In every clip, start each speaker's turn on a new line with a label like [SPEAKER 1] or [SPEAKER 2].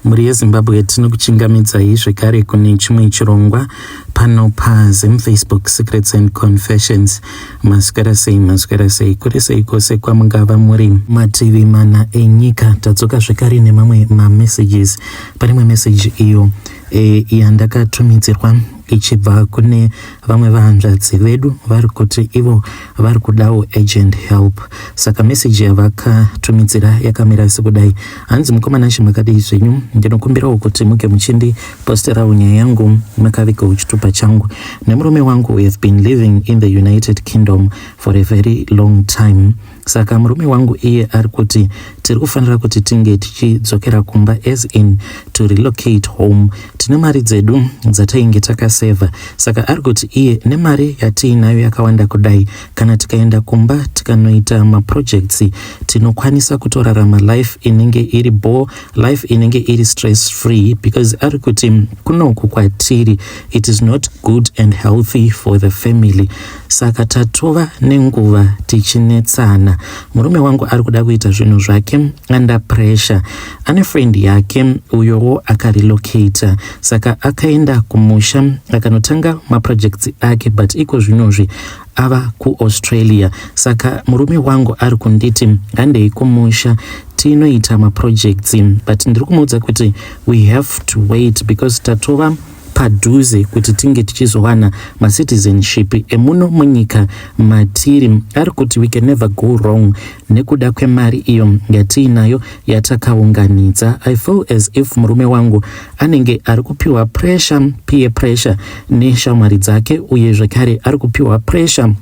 [SPEAKER 1] Mhuri yeZimbabwe, tinokuchingamidzai zvekare kune chimwe chirongwa pano paZim Facebook Secrets and Confessions. Maswera sei, maswera sei, kuri sei kwose kwamungava muri mativi mana enyika. Tadzoka zvekare nemamwe mamessages. Pane imwe message iyo yandakatumidzirwa ichibva kune vamwe vahanzvadzi vedu vari kuti ivo vari kudawo urgent help. Saka meseji yavakatumidzira yakamira sekudai: hanzi, "Mukoma Nashe, makadii zvenyu? Ndinokumbirawo kuti muge muchindiposterawo nyaya yangu makavigawo chitupa changu. Nemurume wangu, we have been living in the United Kingdom for a very long time. Saka murume wangu iye ari kuti tiri kufanira kuti tinge tichidzokera kumba, as in to relocate home. Tine mari dzedu dzatainge takasevha. Saka ari kuti iye nemari yatiinayo yakawanda kudai, kana tikaenda kumba tikanoita maprojects, tinokwanisa kutorarama life inenge iri bo life inenge iri stress free, because ari kuti kunoku kwatiri it is not good and healthy for the family. Saka tatova nenguva tichinetsana. Murume wangu ari kuda kuita zvinhu zvake under pressure. Ane friend yake uyowo akarelocata, saka akaenda kumusha akanotanga maprojects ake, but iko zvinozvi ava kuAustralia. Saka murume wangu ari kunditi handei kumusha tinoita maprojects, but ndiri kumuudza kuti we have to wait because tatova padhuze kuti tinge tichizowana macitizenship emuno munyika matiri. Ari kuti we can never go wrong nekuda kwemari iyo yatiinayo yatakaunganidza. I feel as if murume wangu anenge ari kupiwa pressure, peer pressure neshamwari dzake, uye zvekare ari kupiwa pressure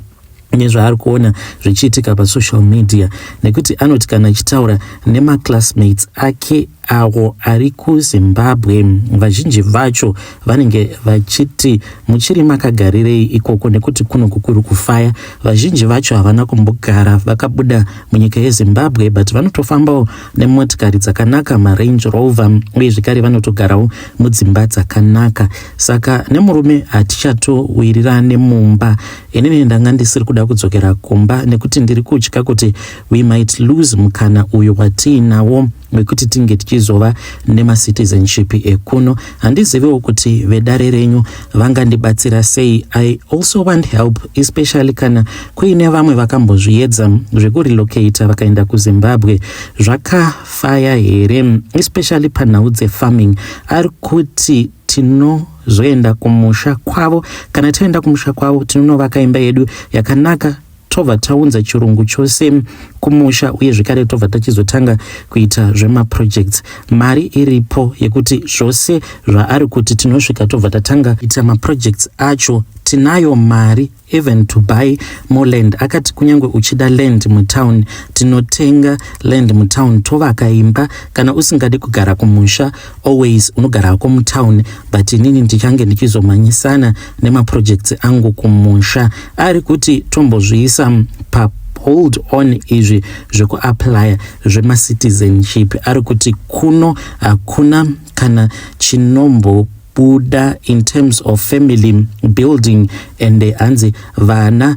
[SPEAKER 1] nezvaari kuona zvichiitika pasocial media, nekuti anoti kana achitaura nemaclassmates ake avo ari kuZimbabwe, vazhinji vacho vanenge vachiti muchiri makagarirei ikoko nekuti kuno kukuri kufaya. Vazhinji vacho havana kumbogara vakabuda munyika yeZimbabwe, but vanotofambawo nemotikari dzakanaka, maRange Rover, uye zvekare vanotogarawo mudzimba dzakanaka. Saka nemurume hatichatowirirane mumba. Inini ndanga ndisiri kuda kudzokera kumba nekuti ndiri kutya kuti we might lose mukana uyo watiinawo wekuti tinge tichizova nemacitizenship ekuno. Handiziviwo kuti vedare renyu vangandibatsira sei. I also want help, especially kana kuine vamwe vakambozviedza zvekurelocata vakaenda kuZimbabwe, zvakafaya here, especially panhau dzefarming. Ari kuti tinozoenda kumusha kwavo. Kana taenda kumusha kwavo, tinonovaka imba yedu yakanaka, tobva taunza chirungu chose kumusha, uye zvekare tobva tachizotanga kuita zvemaprojects. Mari iripo yekuti zvose zvaari kuti tinosvika tobva tatanga kuita maprojects acho, tinayo mari, even to buy more land. Akati kunyange uchida land mutown, tinotenga land mutown, tovaka imba. Kana usingadi kugara kumusha always, unogarako mutown, but inini ndichange ndichizomhanyisana nemaprojects angu kumusha. Ari kuti tombozviisa pa hold on izvi zvekuapplya zvemacitizenship. Ari kuti kuno hakuna kana chinombobuda in terms of family building, and hanzi vana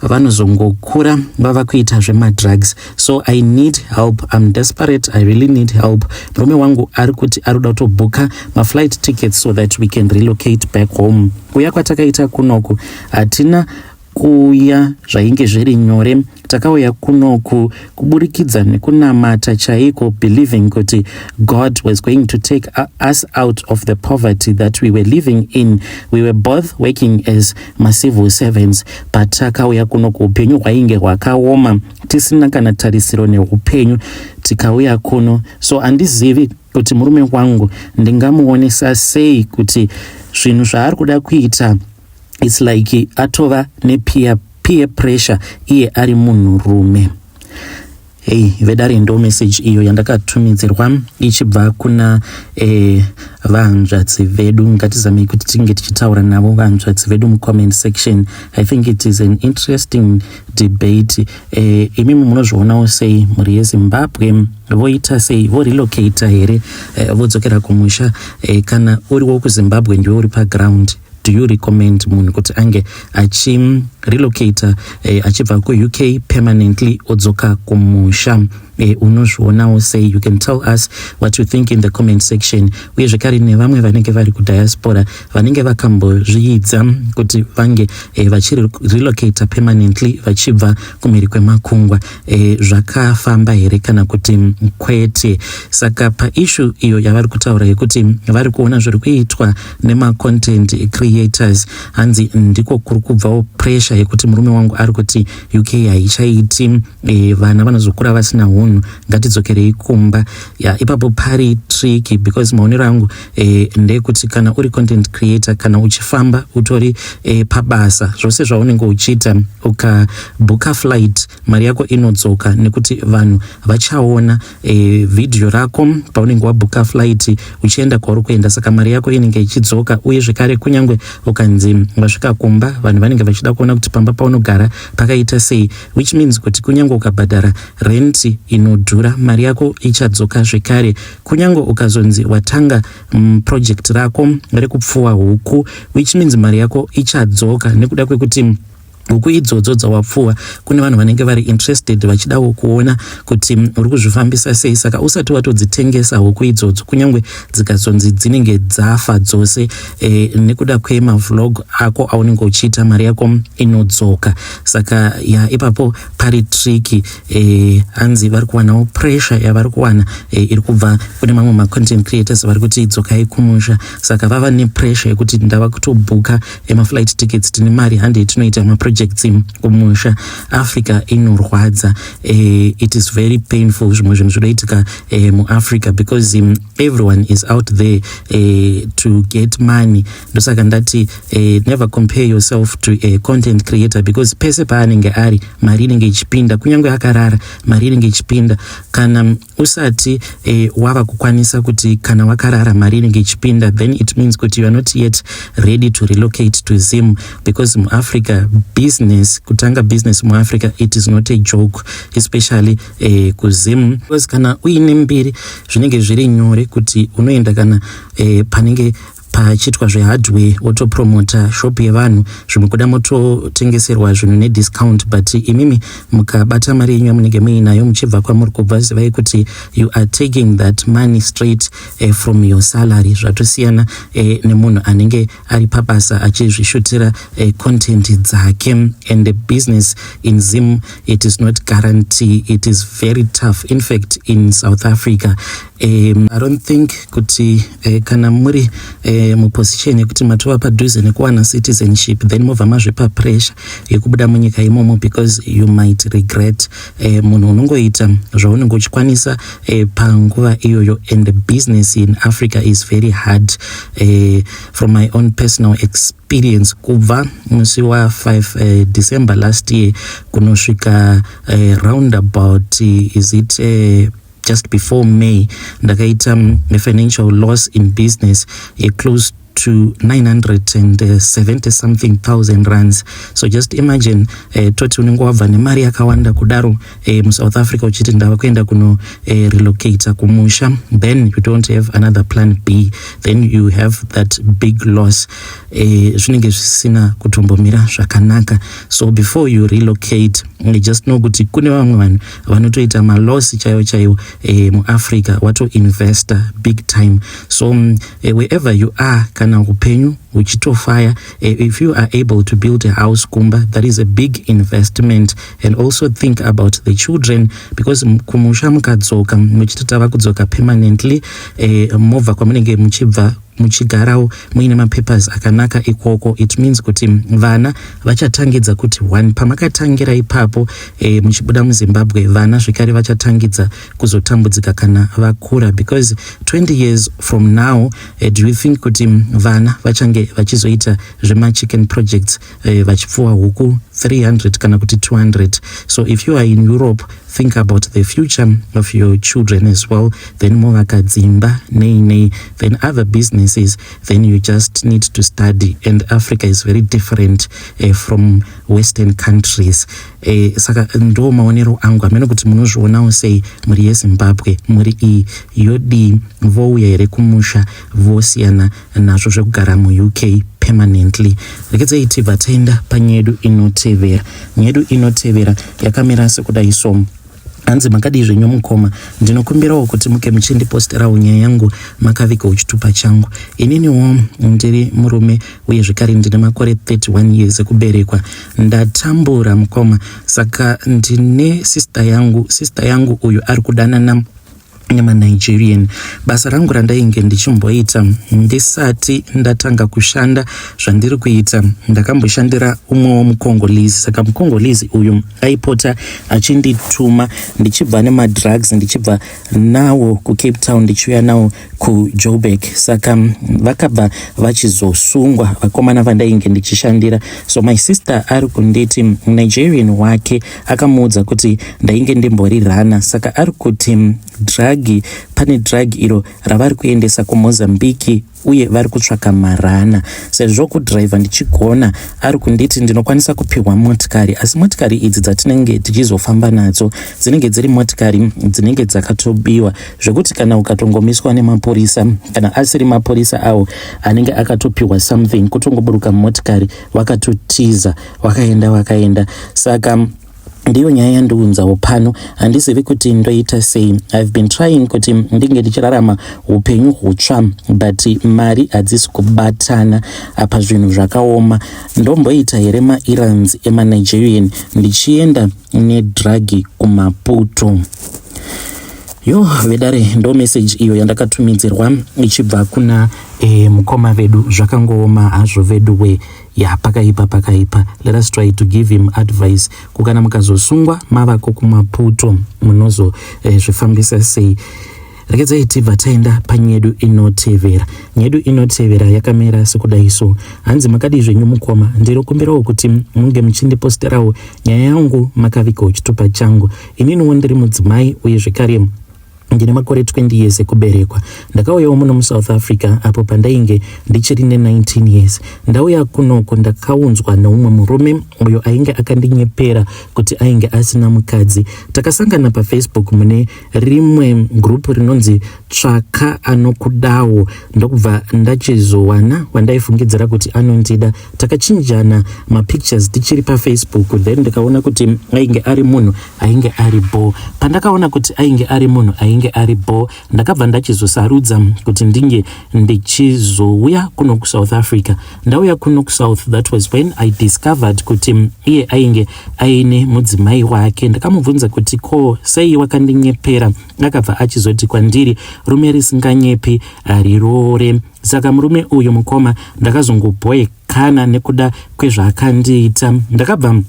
[SPEAKER 1] vanozongokura vava kuita zvemadrugs. So I need help. I'm desperate. I really need help. Murume wangu ari kuti ari kuda kutobhuka maflight tickets so that we can relocate back home. Kuya kwatakaita kunoku, hatina kuuya zvainge zviri nyore. Takauya kunoku kuburikidza nekunamata chaiko, believing kuti God was going to take us out of the poverty that we were living in. We were both working as macivil servants but takauya kunoku upenyu hwainge hwakaoma, tisina kana tarisiro neupenyu, tikauya kuno. So handizivi kuti murume wangu ndingamuonesa sei kuti zvinhu zvaari kuda kuita, it's like atova nepeer peer pressure iye ari munhurume. Hei vedare, ndo message iyo yandakatumidzirwa ichibva kuna vahanzvadzi vedu. Ngatizamei kuti tinge tichitaura navo vahanzvadzi vedu mucomment section. I think it is an interesting debate. Imimi munozvionawo sei, mhuri yeZimbabwe? Voita sei? Vorelocata here, vodzokera kumusha? Kana uriwo kuZimbabwe, ndiwe uri paground, do you recommend munhu kuti ange achirelocata achibva kuUK permanently odzoka kumusha? Unozvionawo sei? You can tell us what you think in the comment section. Uye zvekare nevamwe vanenge vari kudiaspora vanenge vakambozviidza kuti vange vachirelocata permanently vachibva kumhiri kwemakungwa, zvakafamba here kana kuti kwete? Saka paissue iyo yavari kutaura yekuti vari kuona zviri kuitwa nemacontent creators, hanzi ndiko kuri kubvawo pressure yekuti murume wangu ari kuti UK haichaiti, vana vanozokura vasina unhu, ngatidzokerei kumba. Ya, ipapo pari tricky because maonero angu ndeyekuti kana uri content creator, kana uchifamba utori pabasa, zvose zvaunenge uchiita, ukabhuka flight, mari yako inodzoka nekuti vanhu vachaona vhidhiyo rako paunenge wabhuka flight uchienda kwauri kuenda. Saka mari yako inenge ichidzoka. Uye zvekare kunyange ukanzi vasvika kumba, vanhu vanenge vachida kuona kuti pamba paunogara pakaita sei, which means kuti kunyange ukabhadhara rent inodhura, mari yako ichadzoka zvekare. Kunyange ukazonzi watanga project rako rekupfuwa huku, which means mari yako ichadzoka nekuda kwekuti huku idzodzo dzawapfuwa, kune vanhu vanenge vari interested vachidawo kuona kuti uri kuzvifambisa sei. Saka usati watodzitengesa huku idzodzo, kunyange dzikazonzi dzinenge dzafa dzose, nekuda kwemavlog ako aunenge uchiita, mari yako inodzoka. Saka ya, ipapo pari tricky. Hanzi vari kuwanawo pressure yavari kuwana iri kubva kune mamwe macontent creators vari kuti dzokai kumusha. Saka vava nepressure yekuti ndava kutobhuka emaflight tickets, tine mari, handei tinoita maprojects kumusha. Africa inorwadza. It is very painful zvimwe zvinhu zvinoitika muAfrica because everyone is out there to get money. Ndosaka ndati never compare yourself to a content creator because pese paanenge ari, mari inenge ichipinda. Kunyange akarara, mari inenge ichipinda. Kana usati wava kukwanisa kuti kana wakarara mari inenge ichipinda, then it means kuti you are not yet ready to relocate to Zim, because muAfrica business, kutanga business muAfrica, it is not a joke, especially kuZim, because kana uine mbiri zvinenge zviri nyore kuti unoenda kana panenge pachiitwa zvehardware, wotopromota shop yevanhu, zvimwe kuda mototengeserwa zvinhu nediscount. But imimi mukabata mari yenyu yamunenge muinayo muchibva kwamuri kubva, zivai kuti you are taking that money straight from your salary. Zvatosiyana nemunhu anenge ari pabasa achizvishutira content dzake. And the business in Zim, it is not guarantee. It is very tough, in fact, in South Africa. I don't think kuti kana muri muposition yekuti matova padhuze nekuwana citizenship, then mobva mazvipa pressure yekubuda munyika imomo, because you might regret. Munhu unongoita zvaunenge uchikwanisa panguva iyoyo, and the business in Africa is very hard. From my own personal experience, kubva musi wa5 December last year kunosvika roundabout, is it just before May, ndakaita a financial loss in business close to 970 something thousand rands. So just imagine, toti unenge wabva nemari yakawanda kudaro muSouth Africa, uchiti ndava kuenda kuno relocata kumusha, then you don't have another plan B, then you have that big loss. Zvinenge zvisina kutombomira zvakanaka. So before you relocate, you just know kuti kune vamwe vanhu vanotoita maloss chaiwo chaiwo muAfrica, watoinvesta big time. So wherever you are, kana upenyu huchitofaya, if you are able to build a house kumba, that is a big investment. And also think about the children, because kumusha mukadzoka muchiti tava kudzoka permanently, mobva kwamunenge muchibva muchigarawo muine mapapers akanaka ikoko, it means kuti vana vachatangidza kuti one pamakatangira ipapo muchibuda muZimbabwe, vana zvekare vachatangidza kuzotambudzika kana vakura, because 20 years from now, do you think kuti vana vachange vachizoita zvemachicken projects, vachipfuwa huku 300 kana kuti 200? So if you are in Europe, think about the future of your children as well. Then movaka dzimba, nei nei, then other businesses. Then you just need to study, and Africa is very different from Western countries. Saka ndo maonero angu. Hamene kuti munozvionawo sei, mhuri yeZimbabwe. Mhuri iyi yodii? Vouya here kumusha, vosiyana nazvo zvekugara muUK permanently? Rekedzai tibva taenda panyaya yedu inotevera. Nyaya yedu inotevera yakamira sekudai. So Hanzi makadii zvenyu mukoma, ndinokumbirawo kuti muke muchindiposterawo nyaya yangu makavigawo chitupa changu. Ininiwo ndiri murume uye zvekare ndine makore 31 years ekuberekwa. Ndatambura mukoma, saka ndine sister yangu, sister yangu uyu ari kudanana nemaNigerian. Basa rangu randainge ndichimboita ndisati ndatanga kushanda zvandiri kuita, ndakamboshandira umwewo muCongolese. Saka muCongolese uyu aipota achindituma ndichibva nemadrugs ndichibva nawo kuCape Town ndichiuya nawo kuJoburg. Saka vakabva vachizosungwa vakomana vandainge ndichishandira. So my sister ari kunditi Nigerian wake akamuudza kuti ndainge ndimbori rana, saka ari kuti drug, pane drug iro ravari kuendesa kuMozambique uye vari kutsvaka marana. Sezvo kudhiraivha ndichigona, ari kunditi ndinokwanisa kupihwa motikari, asi motikari idzi dzatinenge tichizofamba nadzo dzinenge dziri motikari dzinenge dzakatobiwa, zvekuti kana ukatongomiswa nemapurisa, kana asiri mapurisa awo anenge akatopiwa something, kutongoburuka mumotikari wakatotiza, wakaenda wakaenda. Saka ndiyo nyaya yandiunzawo pano. Handizivi kuti ndoita sei. I've been trying kuti ndinge ndichirarama upenyu hutsva, but mari hadzisi kubatana apa, zvinhu zvakaoma. Ndomboita here maerrands emaNigerian ndichienda nedrug kuMaputo? Yo vedare, ndo message iyo yandakatumidzirwa ichibva kuna mukoma vedu. Zvakangooma hazvo vedu we. Ya, pakaipa, pakaipa. Let us try to give him advice. Kukana mukazosungwa mavako kuMaputo, munozozvifambisa sei? Regedzai tibva taenda panyedu inotevera. Nyedu inotevera yakamira sekudai so. Hanzi makadii zvenyu mukoma, ndinokumbirawo kuti munge muchindiposterawo nyaya yangu makavigawo chitupa changu. Ininiwo ndiri mudzimai uye zvekare ndine makore 20 years ekuberekwa. Ndakauyawo muno muSouth Africa apo pandainge ndichiri ne19 years. Ndauya kunoko ndakaunzwa neumwe murume uyo ainge akandinyepera kuti ainge asina mukadzi. Takasangana paFacebook mune rimwe group rinonzi Tsvaka Anokudawo, ndokubva ndachizowana wandaifungidzira kuti anondida. Takachinjana mapictures tichiri paFacebook, then ndikaona kuti ainge ari munhu ainge ari bo. Pandakaona kuti ainge ari munhu ainge ari bo, ndakabva ndachizosarudza kuti ndinge ndichizouya kuno kuSouth Africa. Ndauya kuno kuSouth, that was when I discovered kuti iye ainge aine mudzimai wake. Ndakamubvunza kuti ko sei wakandinyepera? Akabva achizoti kwandiri, rume risinganyepi hariroore. Saka murume uyu mukoma, ndakazongobhoekana nekuda kwezvaakandiita. Ndakabva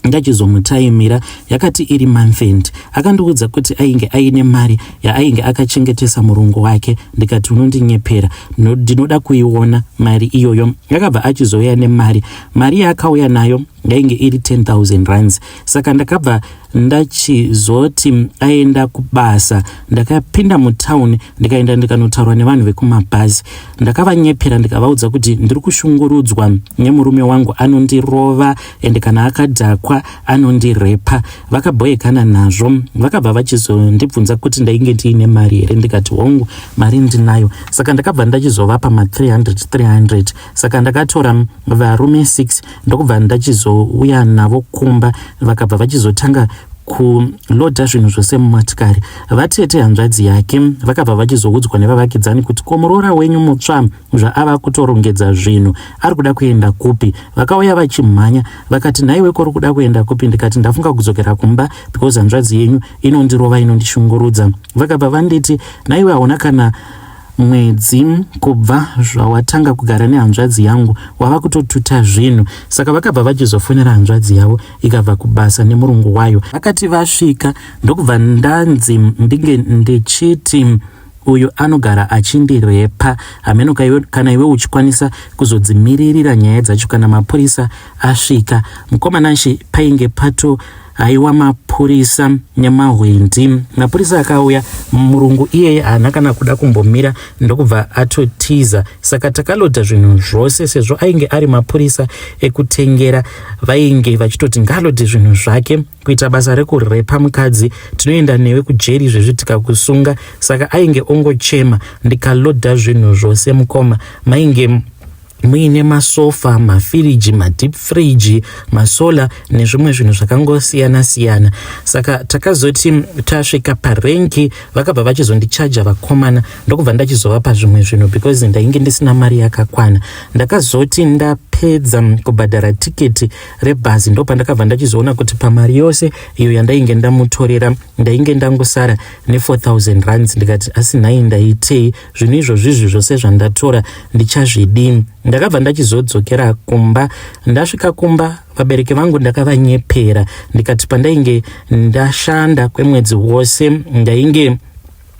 [SPEAKER 1] ndachizomutaimira yakati iri month-end. Akandiudza kuti ainge aine mari yaainge akachengetesa murungu wake. Ndikati unondinyepera, ndinoda kuiona mari iyoyo. Akabva achizouya nemari. Mari yaakauya nayo yainge iri 10,000 rands. Saka ndakabva ndachizoti aenda kubasa, ndakapinda mutauni, ndikaenda ndikanotaura nevanhu vekumabhazi. Ndakavanyepera, ndikavaudza kuti ndiri kushungurudzwa nemurume wangu, anondirova ende kana akadhakwa anondirepa. Vakabhoekana nazvo, vakabva vachizondibvunza kuti ndainge ndiine mari here. Ndikati hongu, mari ndinayo. Saka ndakabva ndachizovapa ma300 300. Saka ndakatora varume 6, ndokubva ndachizouya navo kumba. Vakabva vachizotanga kulodha zvinhu zvose mumotikari. Vatete hanzvadzi yake vakabva vachizoudzwa nevavakidzani kuti ko muroora wenyu mutsva zvaava kutorongedza zvinhu, ari kuda kuenda kupi? Vakauya vachimhanya, vakati nhaiwe, kori kuda kuenda kupi? Ndikati ndafunga kudzokera kumba because hanzvadzi yenyu inondirova, inondishungurudza. Vakabva vanditi nhaiwe, hauna kana mwedzi kubva zvawatanga kugara nehanzvadzi yangu, wava kutotuta zvinhu. Saka vakabva vachizofonera hanzvadzi yavo, ikabva kubasa nemurungu wayo. Vakati vasvika, ndokubva ndanzi ndinge ndichiti uyu anogara achindirepa. Hameno kana iwe uchikwanisa kuzodzimiririra nyaya dzacho kana mapurisa asvika. Mukomanashi, painge pato haiwa mapurisa nemahwindi. Mapurisa akauya, murungu iyeye haana kana kuda kumbomira, ndokubva atotiza. Saka takalodha zvinhu zvose. Sezvo ainge ari mapurisa ekutengera, vainge vachitoti ngaalodhe zvinhu zvake, kuita basa rekurepa mukadzi, tinoenda newe kujeri izvezvi tikakusunga. Saka ainge ongochema, ndikalodha zvinhu zvose mukoma. Mainge Muine masofa, mafiriji, madeep fridge, masolar nezvimwe zvinhu zvakangosiyana siyana. Saka takazoti tasvika parenki, vakabva vachizondichaja vakomana, ndokubva ndachizovapa zvimwe zvinhu because ndainge ndisina mari yakakwana. Ndakazoti ndapedza kubhadhara tiketi rebhazi, ndopandakabva ndachizoona kuti pamari yose iyo yandainge ndamutorera, ndainge ndangosara ne4000 rands. Ndikati, asi nhai, ndaitei? Zvinhu izvozvizvi zvose zvandatora ndichazvidini? Ndakabva ndachizodzokera kumba. Ndasvika kumba, vabereki vangu ndakavanyepera, ndikati pandainge ndashanda kwemwedzi wose ndainge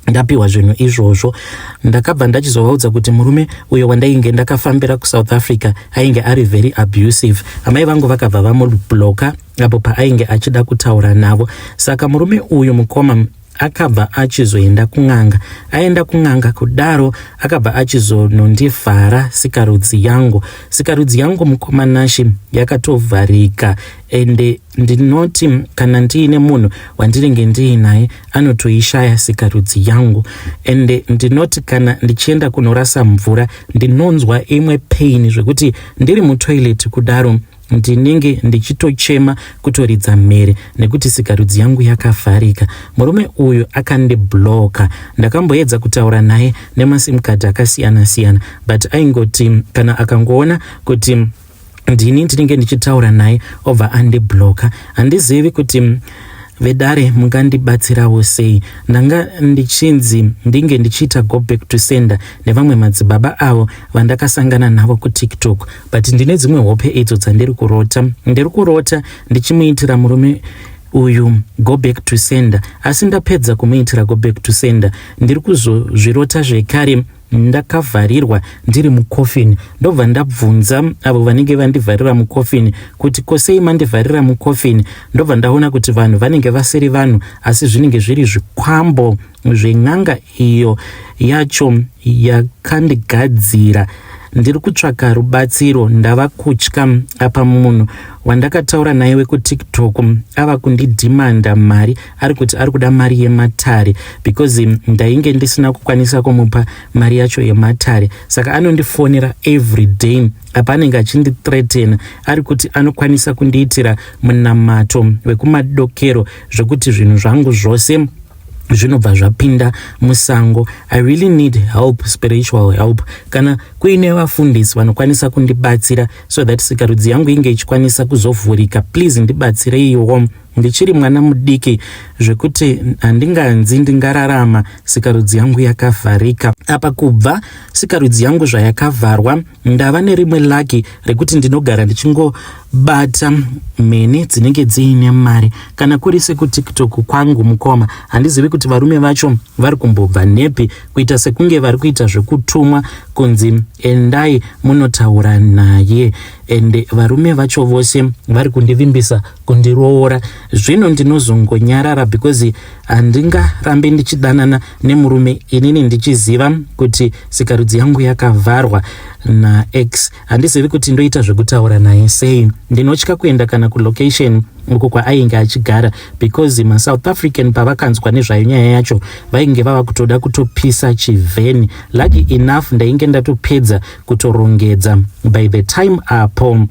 [SPEAKER 1] ndapiwa zvinhu izvozvo. Ndakabva ndachizovaudza kuti murume uyo wandainge ndakafambira kuSouth Africa ainge ari very abusive. Amai vangu vakabva vamubloka apo paainge achida kutaura navo. Saka murume uyu, mukoma, akabva achizoenda kun'anga. Aenda kun'anga kudaro, akabva achizonondivhara sikarudzi yangu. Sikarudzi yangu, mukoma Nashi, yakatovharika, ende ndinoti kana ndiine munhu wandinenge ndiinaye anotoishaya sikarudzi yangu. Ende ndinoti kana ndichienda kunorasa mvura, ndinonzwa imwe pain zvekuti ndiri mutoilet kudaro ndinenge ndichitochema, kutoridza mhere, nekuti sikarudzi yangu yakavharika. Murume uyu akandibloka. Ndakamboedza kutaura naye nemasim card akasiyana siyana, but aingoti kana akangoona kuti ndini ndinenge ndichitaura naye, obva andibloka. Handizivi kuti vedare mungandibatsirawo sei. Ndanga ndichinzi ndinge ndichiita go back to sender nevamwe madzibaba avo vandakasangana navo kuTikTok, but ndine dzimwe hope idzo dzandiri kurota. Ndiri kurota ndichimuitira murume uyu go back to sender, asi ndapedza kumuitira go back to sender, ndiri kuzozvirota zvekare ndakavharirwa ndiri mucoffin. Ndobva ndabvunza avo vanenge vandivharira mucoffin kuti, "Kosei mandivharira mucoffin?" Ndobva ndaona kuti vanhu vanenge vasiri vanhu, asi zvinenge zviri zvikwambo zven'anga iyo yacho yakandigadzira. Ndiri kutsvaka rubatsiro, ndava kutya. Apa munhu wandakataura naye wekuTikTok ava kundidhimanda mari, ari kuti ari kuda mari yematare because ndainge ndisina kukwanisa kumupa mari yacho yematare. Saka anondifonera every day. Apa anenge achindithreatena, ari kuti anokwanisa kundiitira munamato wekumadokero zvekuti zvinhu zvangu zvose zvinobva zvapinda musango. I really need help, spiritual help. Kana kuine vafundisi vanokwanisa kundibatsira so that sikarudzi yangu inge ichikwanisa kuzovhurika, please ndibatsireiwo. Ndichiri mwana mudiki zvekuti handinganzi ndingararama sikarudzi yangu yakavharika. Apa kubva sikarudzi yangu zvayakavharwa, ndava nerimwe lucky rekuti ndinogara ndichingobata mhene dzinenge dziine mari, kana kuri sekuTikTok kwangu. Mukoma, handizivi kuti varume vacho vari kumbobva nepi, kuita sekunge vari kuita zvekutumwa kunzi endai munotaura naye. Ende varume vacho vose vari kundivimbisa kundiroora. Zvino ndinozongonyarara because handingarambe ndichidanana nemurume inini ndichiziva kuti sikarudzi yangu yakavharwa naex. Handizivi kuti ndoita zvekutaura naye sei. Ndinotya kuenda kana kulocation uko kwaainge achigara because maSouth African pavakanzwa nezvayo nyaya yacho, vainge vava kutoda kutopisa chivheni. Lucky enough, ndainge ndatopedza kutorongedza by the time apo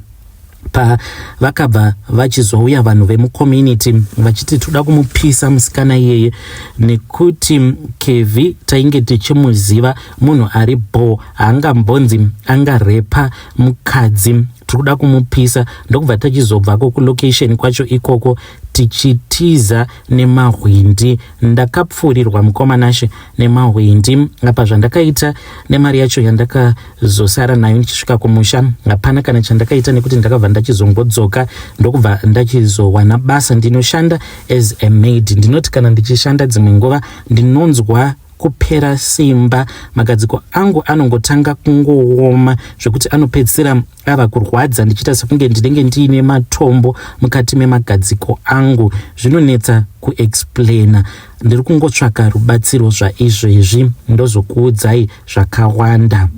[SPEAKER 1] pavakabva vachizouya vanhu vemucommunity vachiti toda kumupisa musikana iyeye, nekuti Kevi tainge tichimuziva, munhu ari bo, haangambonzi angarepa mukadzi, tiri kuda kumupisa. Ndokubva tachizobvako kulocation kwacho ikoko tichitiza nemahwindi. Ndakapfuurirwa, mukoma Nashe, nemahwindi. Apa zvandakaita nemari yacho yandakazosara nayo ndichisvika kumusha, hapana kana chandakaita, nekuti ndakabva ndachizongodzoka, ndokubva ndachizowana basa. Ndinoshanda as a maid. Ndinoti kana ndichishanda, dzimwe nguva ndinonzwa kupera simba, magadziko angu anongotanga kungooma zvekuti anopedzisira ava kurwadza, ndichiita sekunge ndinenge ndiine matombo mukati memagadziko angu. Zvinonetsa kuexplaina. Ndiri kungotsvaka rubatsiro zvaizvezvi, ndozokuudzai zvakawanda.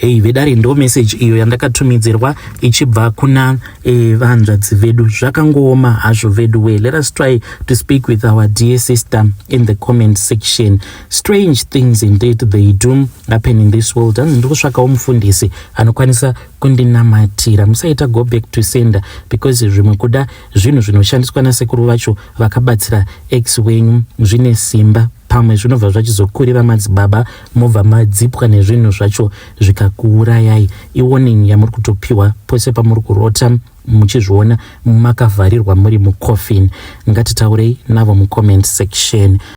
[SPEAKER 1] Hei vedare, ndo message iyo yandakatumidzirwa ichibva kuna vanzvadzi vedu. Zvakangooma hazvo vedu we. Let us try to speak with our dear sister in the comment section. Strange things indeed, they do happen in this world. Hanzi ndiri kusvakawo mufundisi anokwanisa kundinamatira. Musaita go back to sender, because zvimwe kuda zvinhu zvinoshandiswa nasekuru vacho vakabatsira ex wenyu zvine simba. Pamwe zvinobva zvachizokurira madzibaba, mobva madzipwa nezvinhu zvacho zvikakuurayai. Iwarning yamuri kutopiwa pose pamuri kurota muchizviona makavharirwa muri mucoffin. Ngatitaurei navo mucomment section.